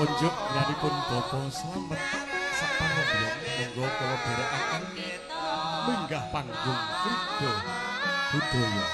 Kunjuk granipun Bapak Slamet sapangembyong monggo kula dherekaken minggah panggung Krida Budaya.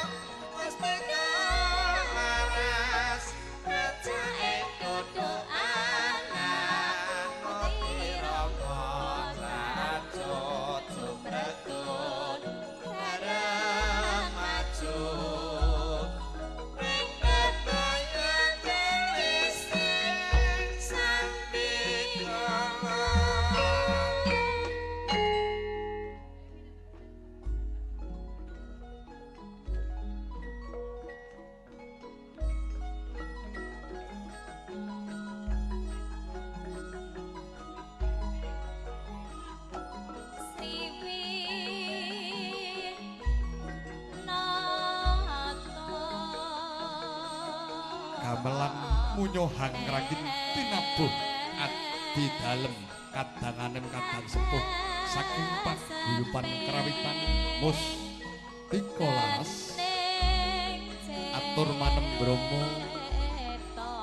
Gamelan munyohang ragin tinabuh abdi dalem kadang anem kadang sepuh saking paguyuban karawitan Mustika Laras atur manem bromo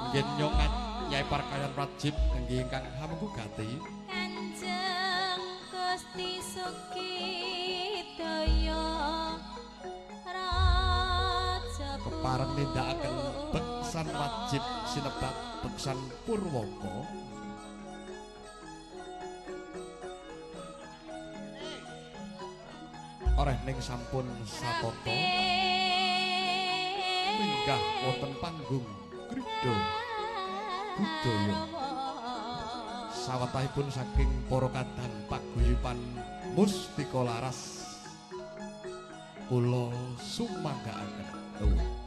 ngen nyongat Nyai Parkayan Wajib nggih ingkang hamengku gati Kanjeng Gusti Sukidaya Raja kepareng nindakaken beksan wajib sinebat beksan purwaka oreh ning sampun satata minggah wonten panggung Krida Budaya sawetahipun saking para kadang paguyuban Mustika Laras kula sumanggaaken.